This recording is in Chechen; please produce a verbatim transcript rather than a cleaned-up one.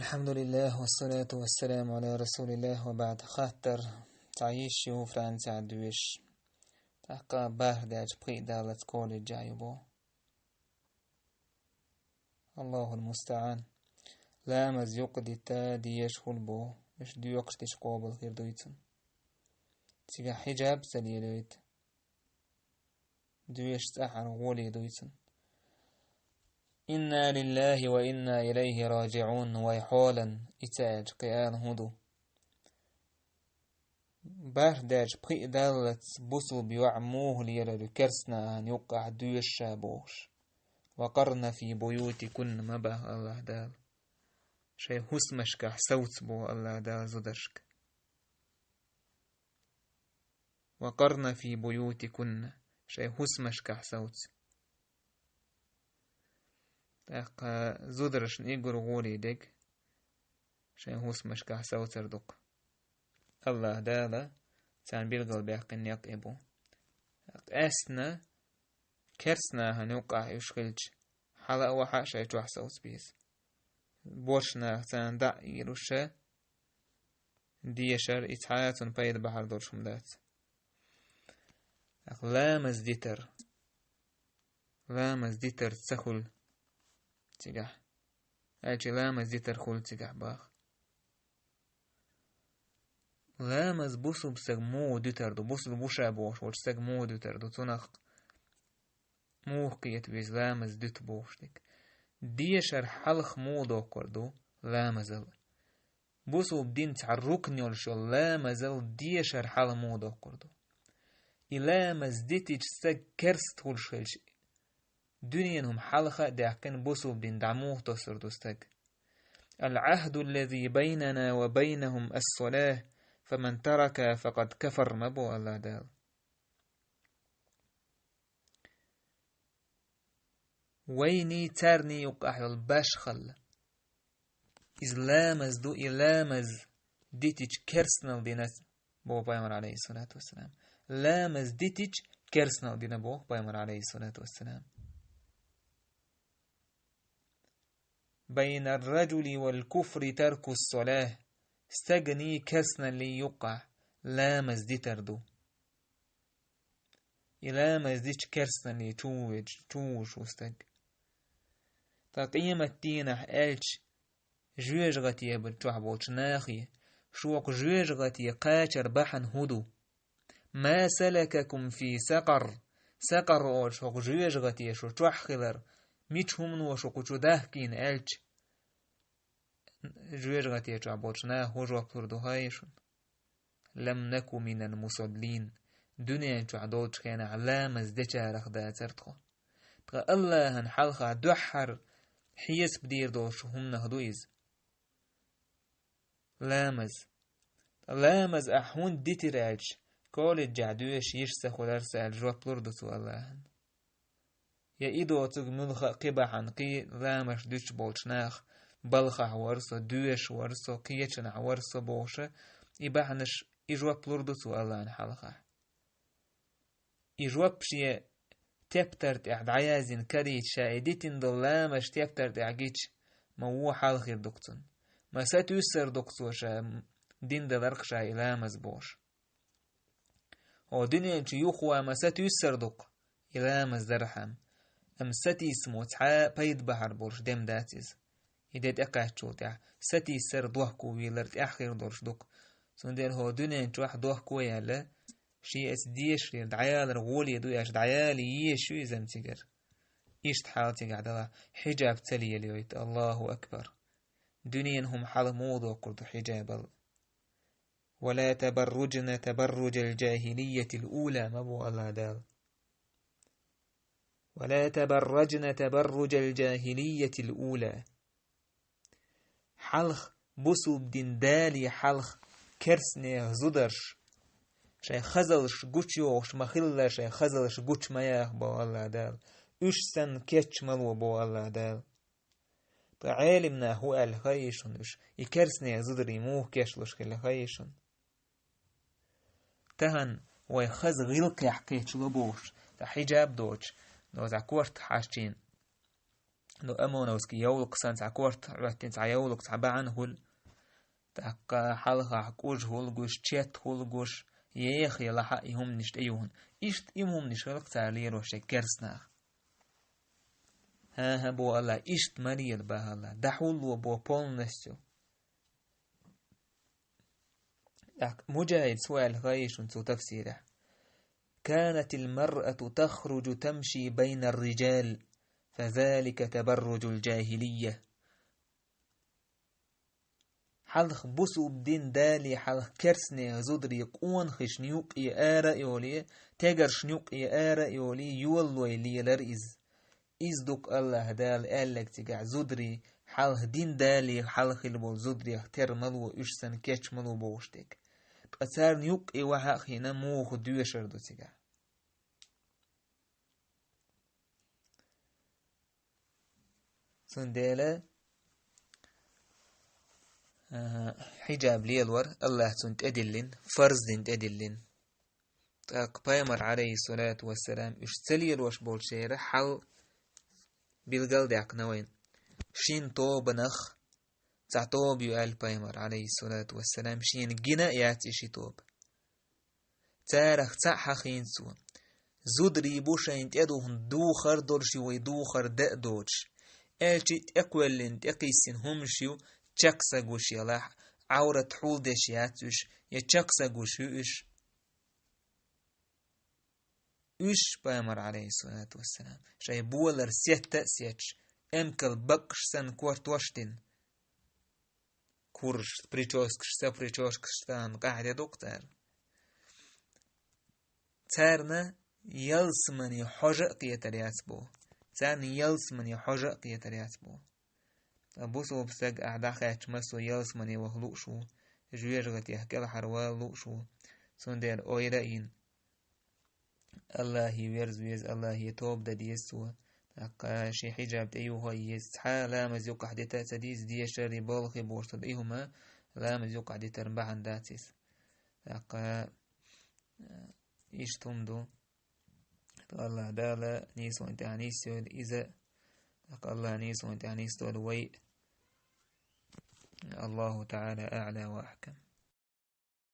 الحمد لله والصلاة والسلام على رسول الله وبعد. Хаттар: цхьа йиша ю Францехь доьшуш, тӀаккха бархӀ даьлча пхиъ даллалц колледжехь ю боху. Аллахул мустаӀан. Ламаз юкъа дита дезаш хуьлу боху, уьш доькъуш дича къобал хир дуй цунна. Цигахь хьиджаб ца лелойту, доьшуш цӀахь гӀоле дуй цунна. Инна лиллахи ва инна илайхи раджиӀун, вай хьолан, и ца аьлча кхин ала хӀун ду? БархӀ даьлча пхиъ даллалц бусулба йоӀ муха лелар ю керстанахьан юккъехь доьшуш ша бохуш? Ва къарна фи буютикунна, ма боху Аллах Дала. Шайн хӀусамашкахь совца боху Аллах Дала зударшка. Ва къарна фи буютикунна, шайн хӀусамашкахь совца. ТӀаккха зударшна уггар гӀоле дерг шайн хӀусамашкахь совцар ду-кх. Аллах Дала царна билгалбаьккхина некъ и бу. Къаьстина керстанахьан юккъехь уьш хилча, хьала а вахьа а шайн чохь совца беза. Боьрша нах царна дӀа а йилуш, дешар, и цхьа а цунна пайда бахьар долуш хӀума дац. ТӀаккха ламаз дитар. Ламаз дитар ца хуьлу цигахь. Аьлча ламаз дитар хуьлу цигахь боху. Ламаз бусулба стаг муха дитар ду, бусулба ву ша бохуш волчу стаг муха дитар ду, цунах муха кхета веза ламаз дуьту бохуш дерг? Дешар хьалха муха доккхур ду ламазал? Бусулба дин цхьа рукн йолуш йолу ламазал дешар хьалха муха доккхур ду? И ламаз дитича стаг керста хуьлуш хилча, дуьненан хӀума хьалха а даьккхина, бусулба дин дӀа муха тосур ду стаг? Ал-Ӏахду аллази байнана ва байнахум ас-салах, фаман тарака факъад кафар, ма боху Аллах Дала. Вайний царний юккъехь йолу башхалла иза ламаз ду, и ламаз дитича керстанал дина, боху пайхамар, алейхиссалату вассалам. Ламаз дитича керстанал дина, боху пайхамар, алейхиссалату вассалам. Байна ар-раджули вал куфри тарку ас-салах. Стагний керстаналлий юккъехь ламаз дитар ду. И ламаз дича керстаналле чу ву веза, чу ву вуш ву стаг. Ткъа къематдийнахь аьлча, жоьжахате чохь болчу нахе, шух жоьжахате кхачар бахьана хӀун ду? Ма салакакум фи сакъар? Сакъар олуш хӀокху жоьжахате шу чохь хилар мича хӀумано шу кху чу дахкийна аьлча, жоьжахате чохь болчу наха хӀун жоп лур ду хаий шуна? Лам наку минал мусаллин. Дуьнен чохь долчу хенахь ламаз дечарах дацара тхо. Ткъа Аллахьан хьалха дуьххьара хьесап дийр долуш хӀуманах ду иза. Ламаз. Ламаз ахь хӀунда дитира аьлча, колледжехь доьшуш йиш ца хуьлура сан аьлла жоп лур ду цо Аллахьан. Я и доцург муьлхха а кхин бахьана, кхин ламаш дуьтуш болчу наха, балхахь вара со, доьшуш вара со, кхечанахь вара со бохуша, и бахьанаш, и жоп лур ду цо Аллахьан хьалха. И жоп шен тептар тӀехь дӀаяздина карийча, ша и дитина долу ламаш тептар тӀехь гича, ма вон хьал хир ду-кх цунна. Ма сатуьйсур ду-кх цо ша дин даларх ша и ламаз бохуш. Хьо дуьнен чу юхаван ма сатуьйсур ду-кх и ламаз дархьама, амма сатийсамо цхьа а пайда бахьар болуш дем дац иза. И де тӀекхаьччул тӀаьхьа сатийсар, дохко вийлар тӀаьхьа хир долуш ду-кх. Цундела хьо дуьнен чохь дохко а яьлла, шен эца дешарера дӀаялар гӀоле ду аьлча, дӀаяла езаш ю иза-м цигара. Иштта хьал цигахь далахь, хьиджаб ца лелайойту. Аллаху акбар! Дуьненан хӀума хьалха муха доккхур ду хьиджабал? «ولا تبرجن تبرج الجاهلية الأولى», ма бу Аллах Дала. «ولا تبرجن تبرج الجاهلية الأولى». Хьалха, бусулба дин дале хьалха, керстанех зударш, шайн хазалш гучайохуш ма хилла, шайн хазалш гуча ма яха, бу Аллах Дала. Уьш санна кеч ма ло, бу Аллах Дала. Ткъа Ӏелим нах хӀун аьлла хаий шуна уьш, и керстанех зударий муха кечлуш хилла хаий шуна? Тахана вай хаза гӀиллакхехь кечло бохуш, цхьа хьиджаб доцуш, но цхьа корта хьарчийна, Ну, Амоновский йовлакх санна цхьа корта Ӏоьттина, цхьа йовлакх, цхьа бахьана хуьлу. ТӀаккха хьалхахь кӀужа хуьлу гуш, четта хуьлу гуш, еха елахь а и хӀуманаш тӀеюхна. Иштта и хӀуманаш хиларх цара лелош шайн керстанах. ХӀан-хӀа, боху АллахӀа, иштта ма лела, боху АллахӀа, дӀахьулло, боху, полностью. ТӀаккха Муджахид цо аьлла хьан еза шуна цу тафсирехь: كانت المرأة تخرج تمشي بين الرجال، فذلك تبرج الجاهلية. Хьалха бусулба дин дале, хьалха керстанех зударий къонахашна юккъе ара а йолий, тегаршна юккъе ара а йолий, йолалой лелара иза. Иза ду-кх АллахӀа Дала аьлларг цигахь, зударий, хьалха дин дале, хьалха хилла болу зударех тера ма ло, уьш санна кечма ло бохуш дерг. Ткъа царна юккъе вахьа а хиъна, муха доьшур ду цигахь? Цундела, а, хьиджаб лелор АллахӀа цунна тӀедиллина, фарз дина тӀедиллина. ТӀаккха пайхамар, Ӏалайхиссалату вассалам, уьш ца лелош болчеран хьал билгалдаьккхина вайна. Шина тобанах цхьа тоба ю аьлла пайхамар, Ӏалайхиссалату вассалам, шена гина а яц и ши тоба. Царах цхьаъ хьахийна цо. Зударий бу шайна тӀедухна духар долуш ю вай, духар дан а доцуш. Аьлча тӀекхоьллина, тӀекхиссина хӀуманаш ю, чекх са гуш елахь, Ӏаврат хьулдеш яц уьш, я чекх са гуш ю уьш. Уьш пайхамар, Ӏалайхиссалату вассалам, шайн болар сетта а сетташ, эмкал баккъаш санна кортош дина. Курш, причёскаш, са причёскаш тахана къахьде ду-кх цара. Царна ялсамане хьожа а кхетар яц боху. Царна ялсамане хьожа а кхетар яц боху. Ткъа бусулба стаг ахь дӀахаьттача массо ялсамане ваха лууш ву, жоьжахатех кӀелхьарвала лууш ву, цундела ойла а йина, АллахӀе верза веза, АллахӀе тоба дан деза цо. ТӀаккха шен хьиджаб тӀеюха а еза. Цхьа а ламаз юкъахь дита а ца деза, дешар а, балхе бохуш ца до и хӀума, ламаз юкъахь дитар бахьана дац иза. ТӀаккха, э, иштта хӀума ду. АллахӀ Дала нийсонан тӀехь нийсйойла иза. ТӀаккха АллахӀ нийсонан тӀехь нийсдойла вай. АллахӀу ТаӀала аӀла ва ахькам.